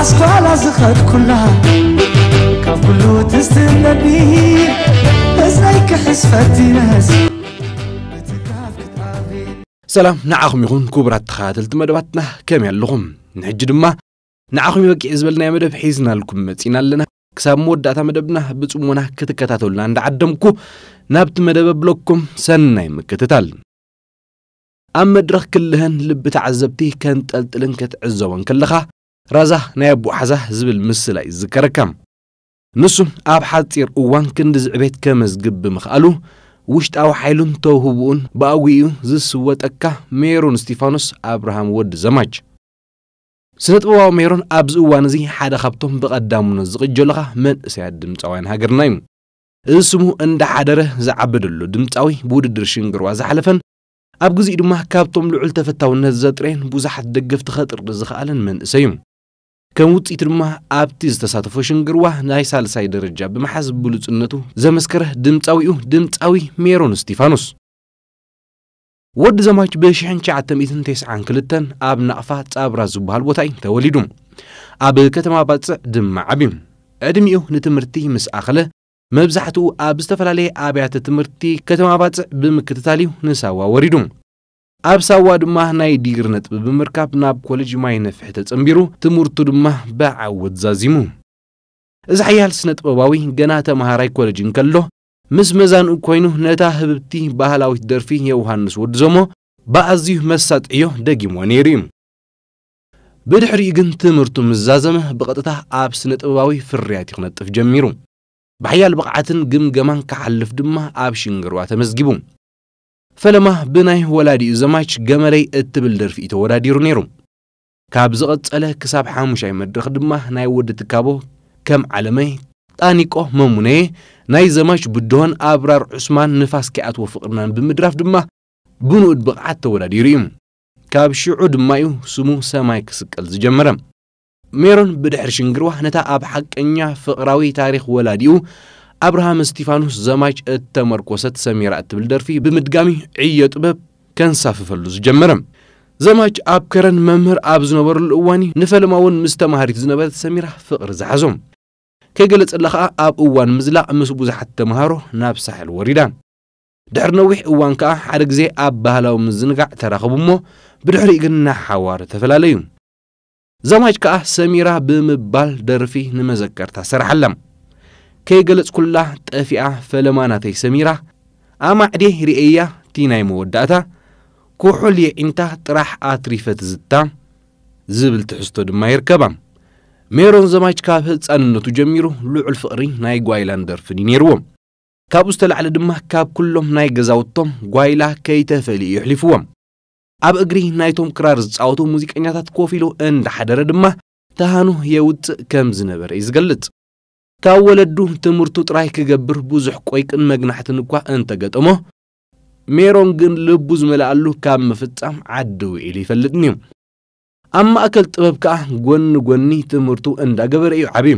ኣስኳላ ዝኸድኩላ ካብ ኩሉ ትስትነኒ እዝነይ ክሕስ ፈቲነስ ምትካፍ ክትኣቤ ሰላም ንዓኹም ይኹን ክቡራት ተኸታተልቲ መደባትና፣ ከመይ ኣለኹም? ንሕጂ ድማ ንዓኹም ይበቂዕ ዝበልናዮ መደብ ሒዝናልኩም መጺና ኣለና። ክሳብ መወዳእታ መደብና ብጽሞና ክትከታተሉና እንዳዓደምኩ፣ ናብቲ መደብ ኣብለኩም ሰናይ ምክትታል። ኣብ መድረኽ ክልህን ልቢ ተዓዘብቲ ከንጠልጥልን ክትዕዘቦን ከለኻ፣ ራዛ ናይ ኣቦ ሓዛ ዝብል ምስላ ይዝከረካ። ንሱ ኣብ ሓጺር እዋን ክንዲ ዝዕቤት ከመዝግብ ብምኽኣሉ፣ ውሽጣዊ ሓይሉን ተውህቡኡን ብኣጉኡ ዝስወጠካ ሜሮን እስቲፋኖስ ኣብርሃም ወዲ ዘማች። ስነ ጥበባዊ ሜሮን ኣብዚ እዋን እዚ ሓደ ካብቶም ብቐዳምነት ዝቕጀሉኻ መንእሰያት ድምጻውያን ሃገርና እዩ። እዚ ስሙ እንዳሓደረ ዝዓበደሉ ድምጻዊ፣ ብውድድር ሽንግርዋ ዝሓለፈን ኣብ ግዚኡ ድማ ካብቶም ልዑል ተፈታውነት ዘጥረየን ብዙሓት ደገፍቲ ከጥሪ ዝኸኣለን መንእሰይ እዩ። ከም ውጽኢቱ ድማ ኣብቲ ዝተሳተፎ ሽንግርዋ ናይ ሳልሳይ ደረጃ ብምሓዝ ብሉጽነቱ ዘመስከረ ድምጻዊኡ ድምጻዊ ሜሮን እስቲፋኖስ። ወዲ ዘማች ብሽሕን ትሽዓተ ሚእትን ተስዓን ክልተን ኣብ ናቕፋ ጻብራ ዝበሃል ቦታ እዩ ተወሊዱ። ኣብ ከተማ ባጽዕ ድማ ዓብዩ። ዕድሚኡ ንትምህርቲ ምስ ኣኸለ፣ መብዛሕትኡ ኣብ ዝተፈላለየ ኣብያተ ትምህርቲ ከተማ ባጽዕ ብምክትታል እዩ ንሳዋ ወሪዱ። ኣብ ሳዋ ድማ ናይ ዲግሪ ነጥቢ ብምርካብ ናብ ኮሌጅ ማይ ነፍሒ ተጸንቢሩ፣ ትምህርቱ ድማ ብዓወት ዛዚሙ። እዚ ሓያል ስነ ጥበባዊ ገና ተመሃራይ ኮሌጅ እንከሎ፣ ምስ መዛንኡ ኮይኑ ነታ ህብብቲ ባህላዊት ደርፊ ዮውሃንስ ወዲ ዞሞ ብኣዝዩ መሳጥዕዮ ደጊምዎ ነይሩ እዩ። ብድሕሪኡ ግን ትምህርቱ ምስ ዛዘመ ብቐጥታ ኣብ ስነ ጥበባዊ ፍርያት እዩ ክነጥፍ ጀሚሩ። ብሓያል ብቕዓትን ግምገማን ክሓልፍ ድማ ኣብ ሽንግርዋ ተመዝጊቡ። ፈለማ ብናይ ወላዲኡ ዘማች ገመለይ እትብል ደርፊ እዩ ተወዳዲሩ ነይሩ። ካብ ዝቐጸለ ክሳብ ሓሙሻይ መድረኽ ድማ ናይ ወዲ ትካቦ ከም ዓለመይ፣ ጣኒቆ መሙነየ፣ ናይ ዘማች ብድሆን ኣብራር ዑስማን ንፋስ ከይኣትዎ ፍቕርናን ብምድራፍ ድማ ብንኡድ ብቕዓት ተወዳዲሩ እዩ። ካብ ሽዑ ድማ እዩ ስሙ ሰማይ ክስቀል ዝጀመረ። ሜሮን ብድሕሪ ሽንግርዋ ነታ ኣብ ሓቀኛ ፍቕራዊ ታሪኽ ወላዲኡ ኣብርሃም እስቲፋኖስ ዘማች እተመርኮሰት ሰሚራ እትብል ደርፊ ብምድጋሚ ዕዮ ጥበብ ከንሳፍፈሉ ዝጀመረ። ዘማች ኣብ ከረን መምህር ኣብ ዝነበረሉ እዋን እዩ ንፈለማ እውን ምስ ተማሃሪቱ ዝነበረት ሰሚራ ፍቕሪ ዝሓዞ። ከይገለጸላ ከኣ ኣብ እዋን ምዝላቕ ምስ ብዙሓት ተምሃሮ ናብ ሳሕል ወሪዳ። ድሕሪ ነዊሕ እዋን ከኣ ሓደ ግዜ ኣብ ባህላዊ ምዝንጋዕ ተራኸቡ እሞ ብድሕሪኡ ግን ንሓዋሩ ተፈላለዩ። ዘማች ከኣ ሰሚራ ብምባል ደርፊ ንመዘከርታ ሰራሓላ። ከይገለጽኩላ ጠፊኣ ፈለማ ናተይ ሰሚራ፣ ኣማዕድየ ርእየያ እቲ ናይ መወዳእታ፣ ኩሑል የዒንታ ጥራሕ ኣትሪፈ ትዝታ ዝብል ትሕዝቶ ድማ ይርከባ። ሜሮን ዘማች ካብ ህጻንነቱ ጀሚሩ ልዑል ፍቕሪ ናይ ጓይላን ደርፍን እዩ ነይርዎ። ካብኡ ዝተላዕለ ድማ ካብ ኩሎም ናይ ገዛውቶም ጓይላ ከይተፈልዩ የሕሊፍዎም። ኣብ እግሪ ናይቶም ክራር ዝጻወቱ ሙዚቀኛታት ኮፍ ኢሉ እንዳሓደረ ድማ ተሃኑ የውጽእ ከም ዝነበረ እዩ ዝገልጽ። ካብ ወለዱ ትምህርቱ ጥራይ ክገብር ብዙሕ ቆይቅን መግናሕትን እኳ እንተገጠሞ፣ ሜሮን ግን ልቡ ዝመልኣሉ ካብ ምፍጻም ዓዲ ውዒሉ ይፈልጥን እዩ። ኣብ ማእከል ጥበብ ከኣ ጎኒ ጎኒ ትምህርቱ እንዳገበረ እዩ ዓብዩ።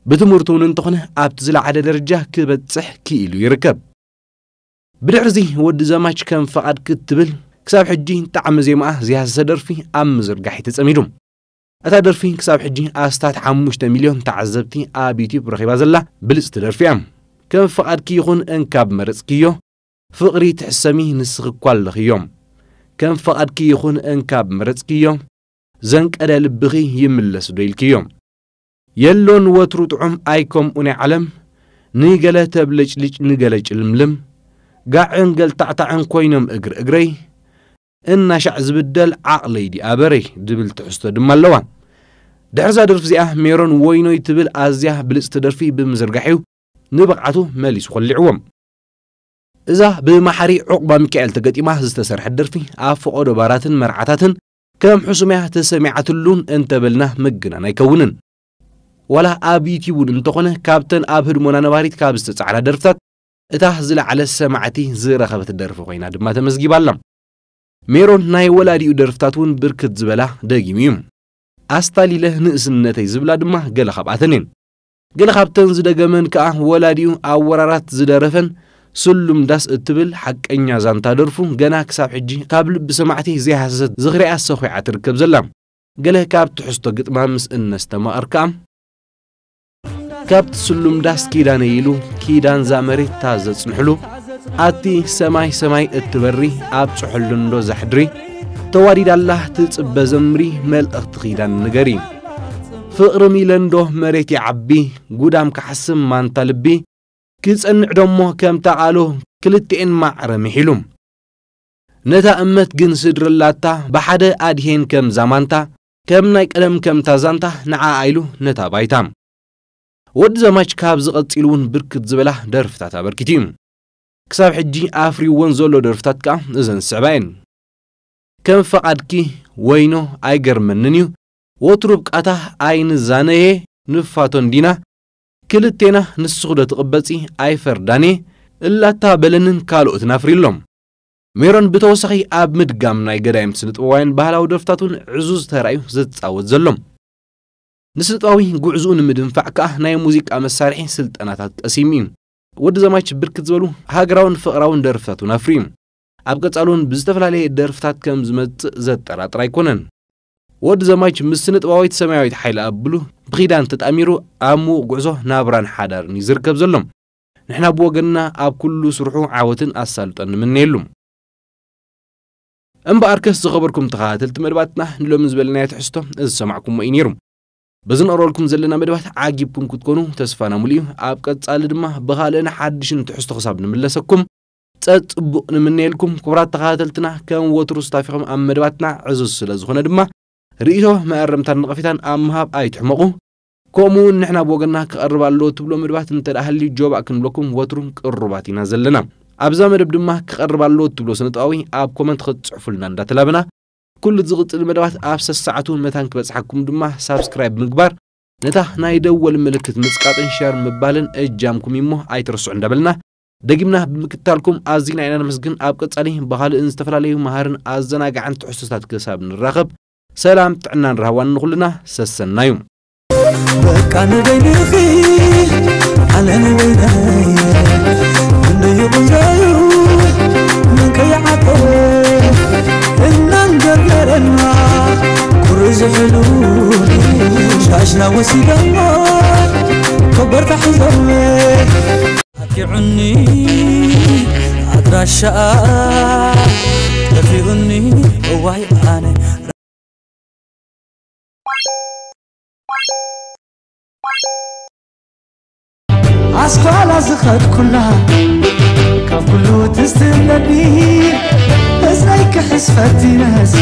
ብትምህርቱ እውን እንተኾነ ኣብቲ ዝለዓለ ደረጃ ክበጽሕ ክኢሉ ይርከብ። ብድሕርዚ ወዲ ዘማች ከም ፈቓድ ክትብል ክሳብ ሕጂ ጣዕሚ ዜማኣ ዝያሰ ደርፊ ኣብ ምዝርጋሕ እዩ ተጸሚዱ። እታ ደርፊ ክሳብ ሕጂ ኣስታት ሓሙሽተ ሚልዮን ተዓዘብቲ ኣብ ዩትዩብ ረኺባ ዘላ ብልጽቲ ደርፊ እያ። ከም ፈቓድኪ ይኹን እንካብ መረጽክዮ፣ ፍቕሪ ትሕሰሚ ንስኺ እኳ ኣለኽዮ። ከም ፈቓድኪ ይኹን እንካብ መረጽክዮ፣ ዘንቀደ ልብኺ ይምለስ ዶ ኢልክዮ። የሎን ወትሩ ጥዑም ኣይ ከምኡ ናይ ዓለም፣ ንገለ ተብለጭልጭ ንገለ ጭልምልም፣ ጋዕን ገልታዕታዕን ኮይኖም እግሪ እግረይ፣ እናሻዕ ዝብደል ዓቕለይ ዲኣ በረይ ዝብል ትሕዝቶ ድማ ኣለዋ። ድሕርዛ ደርፊ እዚኣ ሜሮን ወይኖይ ትብል ኣዝያ ብልጽቲ ደርፊ ብምዝርጋሕ እዩ ንብቕዓቱ መሊሱ ኮሊዕዎም። እዛ ብመሓሪ ዑቕባ ሚካኤል ተገጢማ ዝተሰርሐት ደርፊ ኣብ ፈቐዶ ባራትን መርዓታትን ከም ሕሱም እያ ተሰሚዓትሉን እንተበልና ምግናን ኣይከውንን። ዋላ ኣብ ዩትዩብ እውን እንተኾነ ካብተን ኣብ ህድሞና ነባሪት ካብ ዝተጻዕዳ ደርፍታት እታ ዝለዓለ ሰማዕቲ ዝረኸበት ደርፊ ኮይና ድማ ተመዝጊባ ኣላ። ሜሮን ናይ ወላዲኡ ደርፍታት እውን ብርክት ዝበላ ደጊሙ እዩ። ኣስታሊለ ንእስነተይ ዝብላ ድማ ገለ ካብኣተን እየን። ገለ ካብተን ዝደገመን ከኣ ወላዲኡ ኣብ ወራራት ዝደረፈን ስሉም ዳስ እትብል ሓቀኛ ዛንታ ደርፉ ገና ክሳብ ሕጂ ካብ ልቢ ሰማዕቲ ዘይሃሰሰት ዝኽሪኣ ሰኹዓ ትርከብ ዘላ። ገለ ካብ ትሕዝቶ ግጥማ ምስ እነስተማቐር ከኣ፣ ካብቲ ስሉም ዳስ ኪዳነይ ኢሉ ኪዳንዛ መሬታ ዘጽንሕሉ፣ ኣቲ ሰማይ ሰማይ እትበሪ ኣብ ጽሑል እንዶ ዘሕድሪ፣ ተዋዲዳላ ትጽበ ዘምሪ መልእኽቲ ኪዳን ንገሪ። ፍቕሪ ሚለንዶ መሬት ይዓቢ፣ ጉዳም ክሓስም ማንታ ልቢ፣ ክጸንዕ ደሞ ከምታ ቃሉ ክልቲኤን ማዕረ ምሒሉ። ነታ እመት ግን ስድርላታ ብሓደ ኣድሄን ከም ዛማንታ፣ ከም ናይ ቀደም ከምታ ዛንታ ንዓ ኣይሉ ነታ ባይታ። ወዲ ዘማች ካብዚ ቀጺሉ እውን ብርክት ዝበላ ደርፍታት ኣበርኪቱ እዩ። ክሳብ ሕጂ ኣፍሪወን ዘሎ ደርፍታት ከኣ እዘን ዝስዕባ እየን። ከም ፈቓድኪ፣ ወይኖ፣ ኣይገርመንን እዩ፣ ወትሩ ብቃታ ኣይንዛነየ፣ ንፋቶን ዲና፣ ክልቴና ንስኹ ዶ ትቕበጺ ኣይፈርዳንየ፣ እላታ በለንን ካልኦትን ኣፍርዩ ኣሎ። ሜሮን ብተወሳኺ ኣብ ምድጋም ናይ ገዳይም ስነጥበባውያን ባህላዊ ደርፍታት እውን ዕዙዝ ተራእዩ ዘጻወት ዘሎ። ንስነጥበባዊ ጉዕዝኡ ንምድንፋዕ ከኣ ናይ ሙዚቃ መሳርሒ ስልጠናታት ቀሲሙ እዩ። ወዲ ዘማች ብርክት ዝበሉ ሃገራውን ፍቕራውን ደርፍታት እውን ኣፍርዩ። ኣብ ቀጻሊ እውን ብዝተፈላለየ ደርፍታት ከም ዝመጽእ ዘጠራጥር ኣይኮነን። ወዲ ዘማች ምስ ስነጥበባዊት ሰማያዊት ሓይለ ኣብሉ ብኺዳን ተጣሚሩ ኣብ ምዉቕ ጉዕዞ ናብራን ሓዳርን እዩ ዝርከብ ዘሎ። ንሕና ብወገንና ኣብ ኩሉ ስርሑ ዓወትን ኣሳልጦን ንምነየሉ። እምበኣርከስ ዝኸበርኩም ተኸታተልቲ መደባትና ንሎሚ ዝበልናዮ ትሕዝቶ እዚ ዝሰማዕኩሞ እዩ ነይሩ። በዚ ነቕርበልኩም ዘለና መደባት ዓጊብኩም ክትኮኑ ተስፋና ሙሉእ እዩ። ኣብ ቀጻሊ ድማ ብኻልእን ሓድሽን ትሕዝቶ ክሳብ ንምለሰኩም ጸጽቡቕ ንምነየልኩም። ክቡራት ተኸታተልትና ከም ወትሩ ስታፊኹም ኣብ መደባትና ዕዙዝ ስለ ዝኾነ ድማ ርእይቶ መኣረምታን ነቐፊታን ኣብ ምሃብ ኣይትሕመቑ። ከምኡ እውን ንሕና ብወገንና ክቐርብ ኣለዎ ትብሎ መደባት እንተ ደኣ ሃልዩ ጆባእ ክንብለኩም ወትሩ ቅሩባት ኢና ዘለና። ኣብዛ መደብ ድማ ክቐርብ ኣለዎ ትብሎ ስነጥበባዊ ኣብ ኮመንት ክትጽሕፉልና እንዳተላበና ኩሉ ዝቕጽል መደባት ኣብ ሰሰዓቱ መታን ክበጽሓኩም ድማ ሳብስክራይብ ምግባር ነታ ናይ ደወል ምልክት ምጽቃጥን ሸር ምባልን እጃምኩም እሞ ኣይትረስዑ እንዳበልና ደጊምና ብምክታልኩም ኣዚና ኢና ነመስግን። ኣብ ቀጻሊ ብኻልእን ዝተፈላለዩ መሃርን ኣዘናጋዕን ትሕዝቶታት ክሳብ ንራኸብ ሰላም ጥዕናን ራህዋን ንኹልና ሰሰናዩ። በቃ ንበይንኺ ኣነ ንበይነይ እንደዩ ጉንዳዩ መን ከይዓቆ እናንገርገረና ቁሪ ዝሕሉ ሻሽና ወሲደሞ ከበርታ ሒዞም ኣኪዑኒ ኣድራሻኣ ጠፊኡኒ እዋይ ኣነ ኣስኳላ ዝኸድኩላ ካብ ኩሉ ትስትለኒ እዝነይ ክሕስ ፈቲነስ